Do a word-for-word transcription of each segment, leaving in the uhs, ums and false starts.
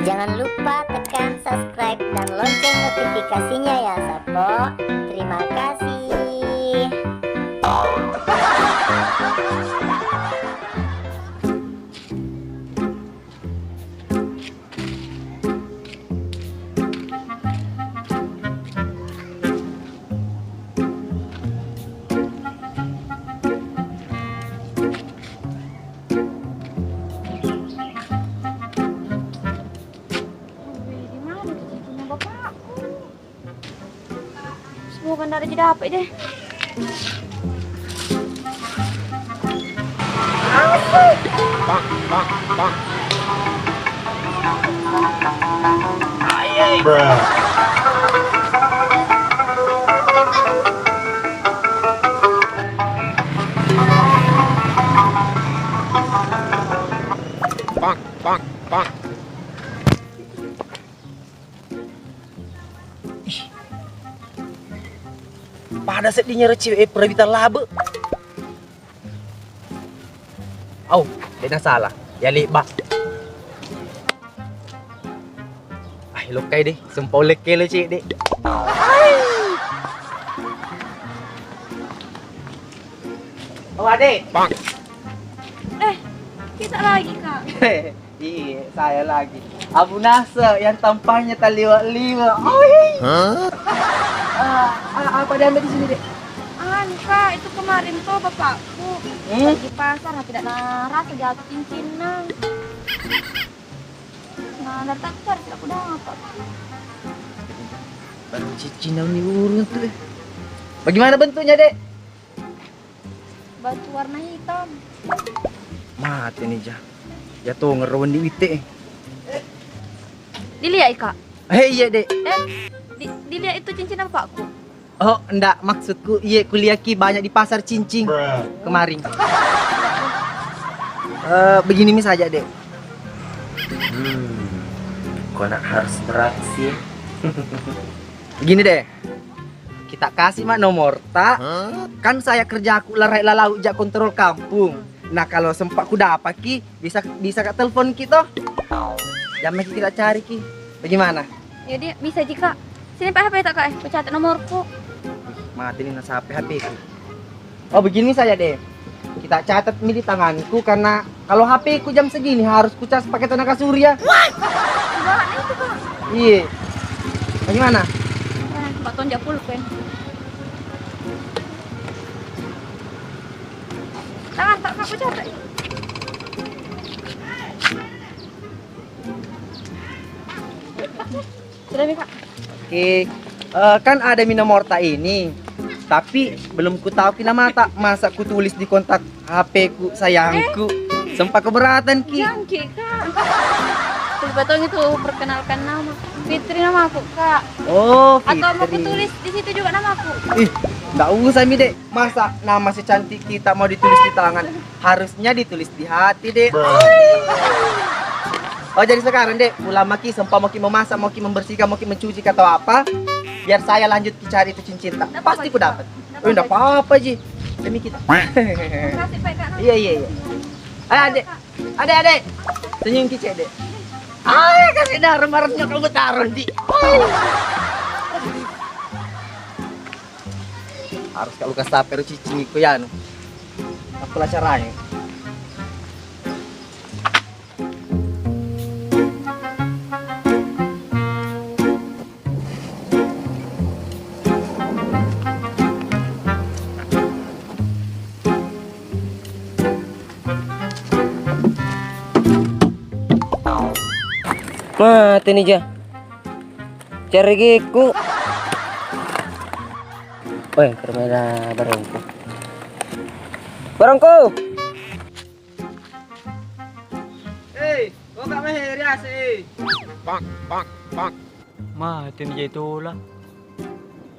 Jangan lupa tekan subscribe dan lonceng notifikasinya ya, Sappo. Terima kasih. Wih, di mana tuh cicingnya bapakku? Semoga ndak ada je dapat deh. Pada seddinya ro cewek, eh, pura bita labe. Au, dena salah. Ya, lebba. Ah, lokkai deh, sempau lekke lo, Cek, deh. Oh, Ade. Eh, kita lagi, Kak. Iya, saya lagi. Abu Nase yang tampangnya taliwa-liwa. Oi. Hah? Ah, ah, apa diambil di sini, Dek? Anu, Kak, itu kemarin tuh bapakku Hmm? Pergi pasar, nah, tidak narasa jatuh cincinna. Nah, dari tadi cari tidak kudapat. Baru cincinna ini urung tuh, eh. Bagaimana bentuknya, Dek? Batu warna hitam. Mate nih, Jah. Ya tuh, ngerewen di wite, eh. Dilihat, Kak. Eh, iya, Dek. Eh, di, dilihat itu cincin bapakku. Oh, ndak, maksudku, iye, kuliah ki banyak di pasar cincin kemarin. Eh, begini mi saja, Dek. Hmm, kau nak harus beraksi. Begini deh, kita kasih mak nomor ta. Kan saya kerjaku larai lalau jak kontrol kampung. Nah, kalau sempat ku dapat ki, bisa, bisa kak telepon ki toh. Jam ki kita cari ki. Bagaimana? Jadi bisa ji, Kak. Sini, Pak, H P tak, Kak? Eh, pecatat nomorku. Mati nih, nasa H P, H P ku. Oh, begini saja deh. Kita catat mi di tanganku karena kalau H P ku jam segini harus ku cas pakai tenaga surya. Ibaratnya itu, Kak. Iya. Bagaimana? Nah, Pak Tonja pulpen. Tangan tak, Kak, ku catat. Sudah mi, Kak. Oke, eh, kan ada mi nomor ta ini, tapi belum ku tahu ki nama ta. Masa ku tulis di kontak H P ku sayangku, sempat keberatan ki. Jangki, Kak. Coba tong itu perkenalkan nama. Fitri nama aku, Kak. Oh, Fitri. Atau mau ku tulis di situ juga nama aku? Ih, nggak usah mi, Dek. Masa nama secantik kita mau ditulis di tangan? Harusnya ditulis di hati, Dek. Oh, jadi sekarang, Dek, pulang maki, sempat maki memasak, maki membersihkan, maki mencuci atau apa, biar saya lanjut ki cari itu cincin ta. Pasti ku dapat. Oh, ndak apa-apa ji. Demi kita. Makasih, Pak, Kak. Iya, iya, iya. Ayo, Dek. Adek, adek. Senyum ki, Cek, Dek. Ayo, kasih darah marahnya kamu taruh di. Harus kalau kasih apa cicing iko ya, anu. Apalah caranya? Mate ni ja. Ceregeku. Weh, permainan barongku. Barongku. Eh, kok gak main rias, eh? Bang, bang, bang. Mate ni jai tola.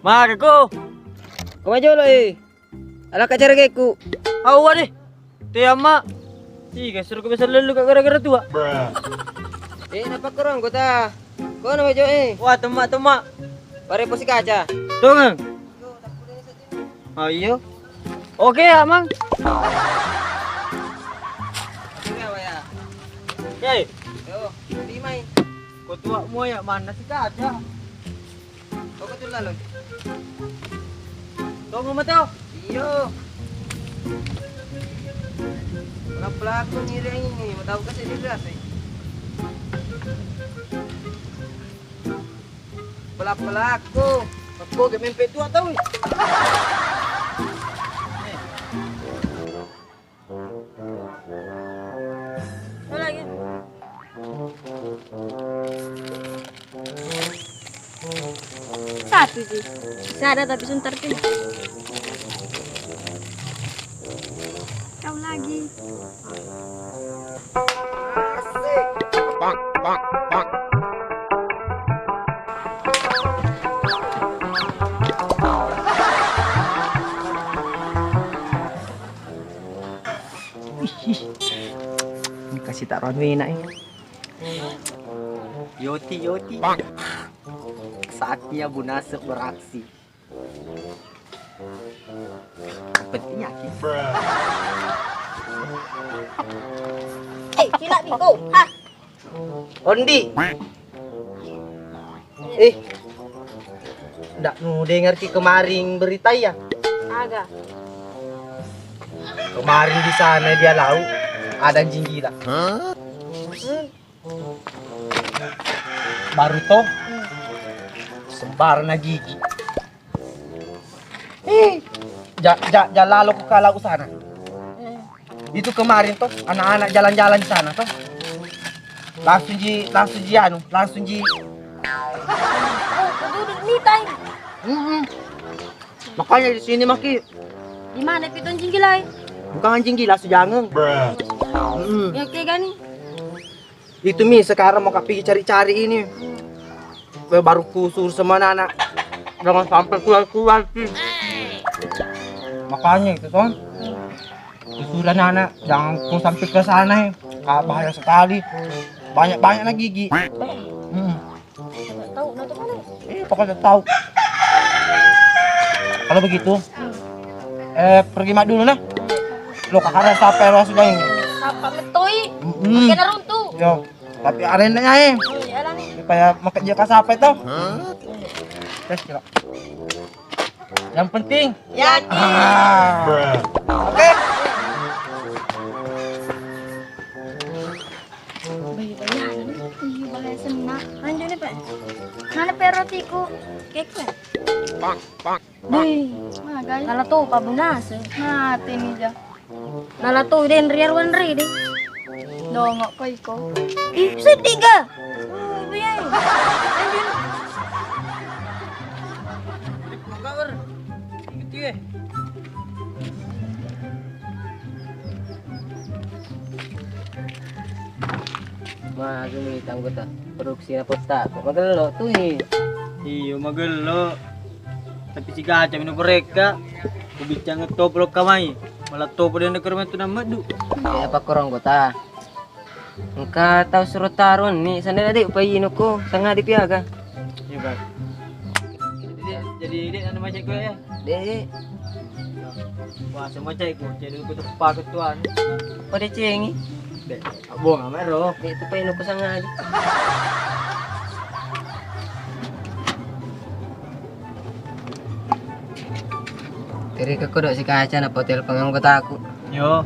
Mare ko. Ko majolo, eh. Ala ka ceregeku. Awa deh. Te amma. Iga suruh ke besar lelu ka gara-gara tua. Eh, napa kurang kota? Ko na majo, eh. Wah, temak-temak. Pare posi kaca. Tunggu. Ayo. Oke, Amang. Oke, Waya. Oke. Yo, lima, eh. Tua mua ya mana si kaca. Kau ketul lalu. Tunggu mata. Iyo. Pelaku ngiring ini, mau tahu kasih dia berapa? Pelaku, aku gak mempet tua tahu. Lagi. Satu ji. Saya ada tapi sebentar tu. Kau lagi. Ini kasih tak rame enak ini. Yoti, yoti. Saatnya Abu Nasib beraksi. Penting yakin. Eh, cilak biko. Ha. Ondi. Eh. Ndak nu dengar ki kemarin berita ya? Aga. Kemarin di sana dia lau ada anjing gila. Hmm. Baru toh sembarna gigi. Eh, ja, ja, ja lalo ku kalau sana. Itu kemarin toh anak-anak jalan-jalan di sana toh. Langsung ji, langsung ji anu, langsung ji. Oh, itu udah mitai. Mm-mm. Makanya di sini maki. Di mana itu anjing gila? Bukan anjing gila, sejangeng. Mm-mm. Ya kayak gani. Itu mi sekarang mau kapigi cari-cari ini. Baru kusur sama anak. Jangan sampai keluar-keluar sih. Makanya itu toh. Kusur anak-anak, jangan kau sampai ke sana ya. Ah, bahaya sekali. Banyak-banyak lagi gigi. Hmm. Tahu, nah, tuh mana? Eh, pokoknya tahu. Kalau begitu, eh, pergi mak dulu nah. Lo kakara sampai lo sudah ini. Sampai metoi. Mm-mm. Kena runtuh. Yo. Tapi arenda nyai. Iya lah nih. Supaya makan dia kasih apa itu? Tes kira. Yang penting. Yakin. Ah. Oke. Bayi-bayi, iya, bahaya senna. Lanjut nih, Pak. Mana perotiku? Keke. Wih, magai. Kalau tuh Pak Bunase. Mati nih, ja. Nala tu den riar wanre de. Dongok ko iko. Ih, sedih ga? Oh, iya. Magi mi tangguta. Produksi na potta. Kok magello tu i. Iyo, magello. Tapi sigaca mino gorekka. Kubiccang to pulokka mai. Malah to pole nda kerme tu nameddu. Eh, apa korong kota? Engka tau suro taro ni sana de upai inuku sanga dipiaga. Iya, Bang. Jadi, jadi dia anu macam kau ya? De. Wah, sama cai ku, jadi ku tepak ketuan. Pada cengi. De, abong amaro. De, tu pai nuku sanga. Teri ke kodok si kaca na hotel penganggotaku. Yo.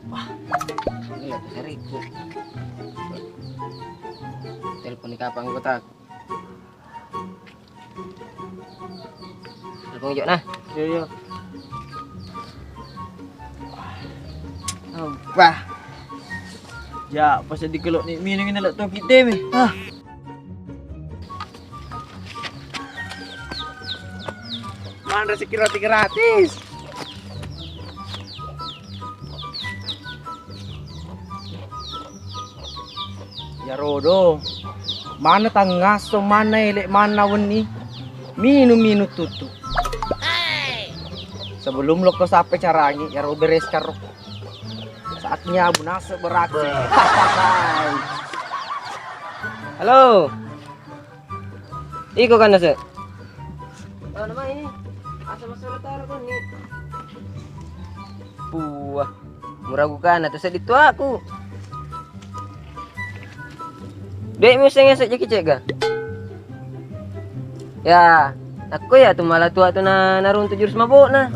Wah, ini lagi seribu. Telepon di kapang kotaku. Telepon jok nah. Iya, iya. Wah. Ya, pas dikelok ni minum ini lek toki teme. Ah. Mana rezeki roti gratis? Ya rodo. Mana tangaso, mana elek, mana wenni. Minum-minum tuttu. Sebelum lo ke sape carangi, ya ro beres karo. Saatnya Abu Nasib beraksi. Halo. Iko kan Nasib. Oh, nama ini? Asal masuk taruh kan ni. Puah, muragu kana tu seddi tuaku. Dek mi seng esek jaki cega. Ya, aku ya tu malah tua tu na naruntu jurus mabokna.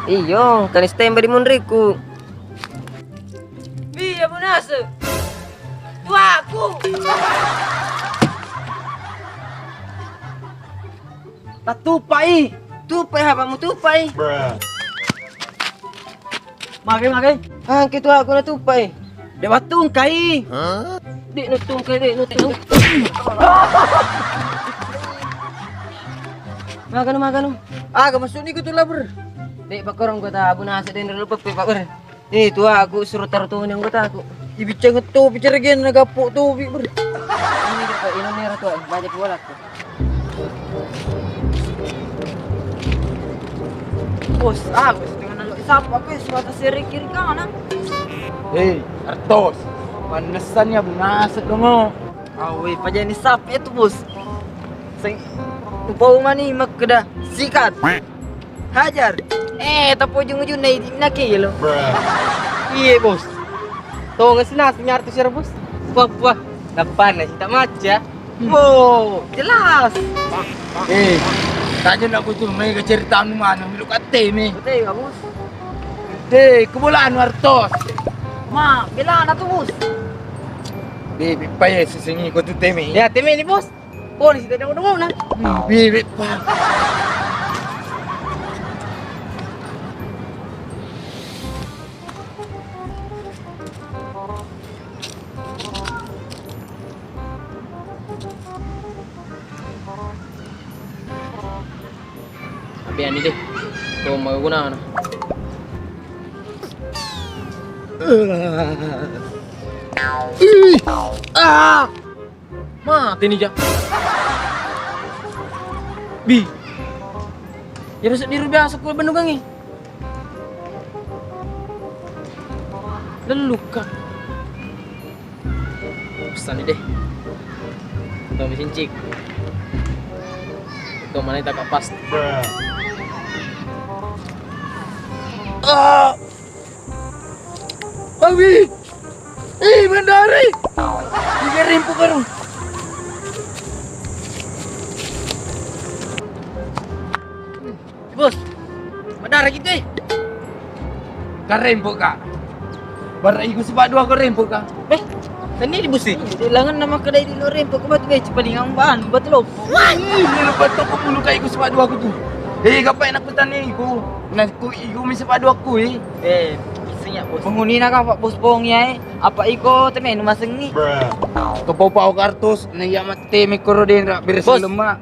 Iyo, kan stemba di munriku. Iya, Bunase. Tuaku. Tatupai. Tupai, apa mu tupai? Magai, magai. Angke tuaku na tupai. Dek watungkai. Dek nutungkai, dek nutungkai. Maganu, maganu. Aga maksudni ku tu laber. Dek bakorong kota Bunase dendro lupa pe, Pak Ber. Eh, tuaku suruh taruh toni anggotaku. Ibiceng topi ceregenna gappo topi, ber. Ini dia, Pak, inung nero, Tuak. Baca bola aku. Bos, aku sedang nalo isap, aku suara seri kiri kanan. Eh, Artos. Panessannya bunasek dong, oh. Awe, pajani sap itu, Bos. Seng, upau mani makkeda sikat. Hajar. Eh, tapi ujung-ujungna idinna kelo. Iye, Bos. Tonga sina senyar tu sira, Bos. Wah, wah. Depan na cinta maca. Wow, jelas. Eh, tanya nak kutu mega cerita anu mana milu kate me. Betul ya, Bos. Eh, kebola anu Artos. Ma, bela na tu, Bos. Be, be, paye sesengi ko tu teme. Ya, teme ni, Bos. Oh, di situ ada gunung, nah. Bibit, Pak. Tapi ani deh. Tuh, mau guna, nah. Ih. Ah. Mate ni, ja. Bi. Iyaro seddi ro biasa ko bennungengngi. Lellukka. Pesanni deh. Tau misincik. Tau mana tak pas. Ah. Awi. Eh, Mandari. Tiga ribu baru. Bos, madara kita, eh. Karempo ka. Bara iku sebab dua karempo ka. Eh, tani di busi. Langan nama kedai di lo rempo ko batu beci paling amban batu lopo. Wah, ini lo batu ko bulu ka iku sebab dua ku tu. Eh, kapai nak petani iku. Nah, ku iku mi sebab dua ku, eh. Eh, isinya, Bos. Penghuni nak apa, Bos, pong ya, eh? Apa iko temenu masengi? Kepau-pau kartus, na iya mate mikro denra beres lemak.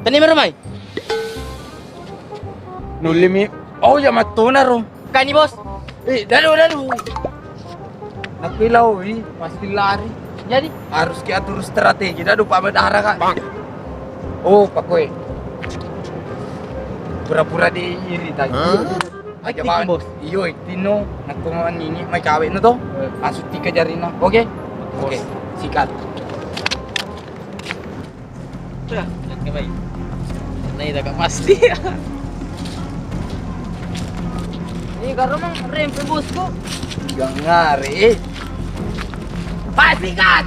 Tani meremai. Nulimi. Oh, ya matona ro. Kani, Bos. Eh, daru, daru. Aku ilawi, pasti lari. Jadi? Harus ki atur strategi, daru Pak Bedara, Kak. Oh, Pak Koe. Pura-pura diiri tadi. Aja, Bos. Iyo, itino, nakko manini mai cawe no to. Langsung tika jarina. Oke? Oke, sikat. Nah, oke, baik. Nah, itu gak pasti. Ini karo mang rempe bosku. Gangare. Pasti kan.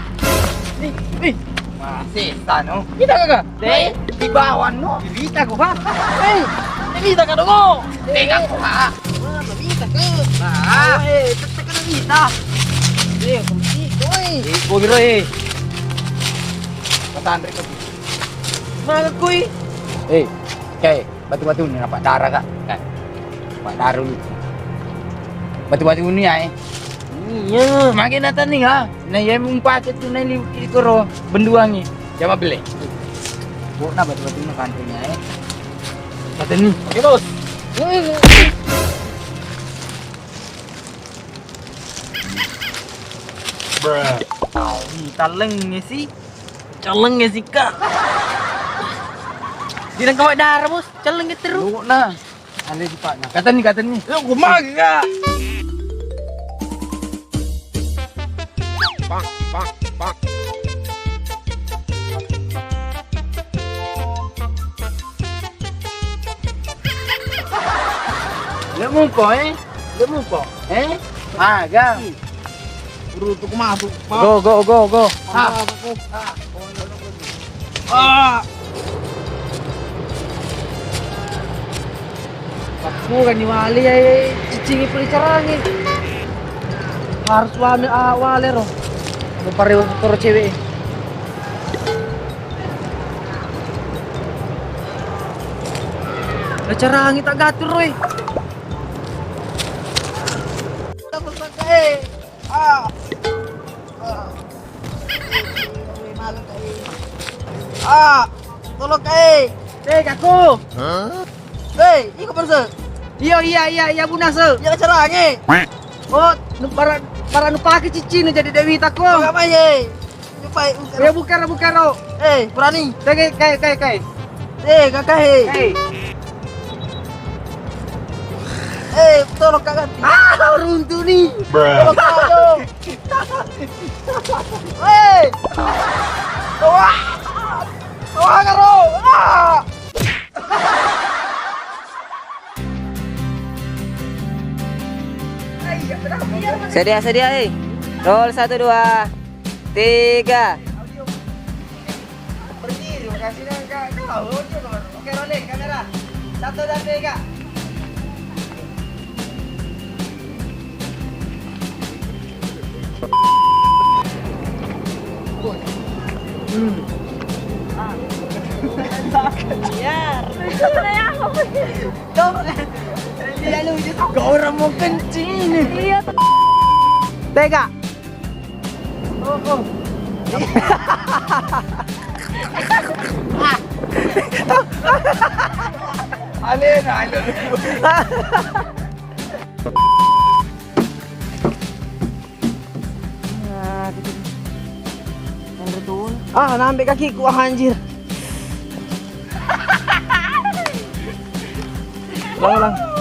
Nih, nih. Masih tano. Kita kagak? Deh, di bawah no. Kita kok, Bang. Hei, kita kagak dong. Tega ko ha. Wah, mabita ke. Nah. Eh, tete kena bita. Eh, kemsi, koi. Eh, gua biro, eh. Kata Andre, kau. Mana, koi? Eh, kayak batu-batu ini nampak darah, Kak. Kak. Nampak darah lu. Batu-batu ini, ya, eh. Iya. Magi nata nih, ha. Nah, ya, mumpake tu, nah, li-, ikoro benduangi. Coba beli. Kok na batu-batu ini kantornya, eh. Kata nih. Oke, Bos. Ih, taleng sih. Taleng sih, Kak. Dirang kawat darah, Bos. Taleng terus. Lu na. Ale di Pak. Nah, kata nih, kata nih. Lu kumaga. Muko, eh? Muko, eh? Ah, ga. Buru tu masuk. Go, go, go, go. Ah. Ah. Aku kan ni wali ya, cicing pun dicarangi. Harus wame, ah, wale ro. Mau pare koro cewek. Dicarangi tak gatur, Roy. Ah. Ah. Ah, tolong, Kak, eh. Eh, Kakku. Hah? Eh, iko perse. Iyo, iya, iya, iya, Bunase. Iya, carange. Oh, nu-, bara, bara nupake cicing jadi Dewi Tako. Enggak main, eh. Coba, eh, buka. Ya, buka, buka, ro. Eh, berani. Kai, kai, kai, kai. Eh, kakak, eh. Hei. Eh, tolong, Kak, ganti. Ah, runtuh nih. Bruh. Tolong, Kak, dong. Hei. Wah. Wah, karo. Ah. Sedia, sedia, eh. Roll, satu, dua, tiga. Berdiri, makasih, Kak. Kau, ojo, ojo. Oke, rolling kamera. Satu dan tiga. Hmm. Ya. Tidak lucu tuh. Kau orang mau kencing ini. Iya. Tega. Oh, oh. Alena, alena. Ah, gitu. Ah, nambe kakiku, ah, anjir. Ulang, ulang.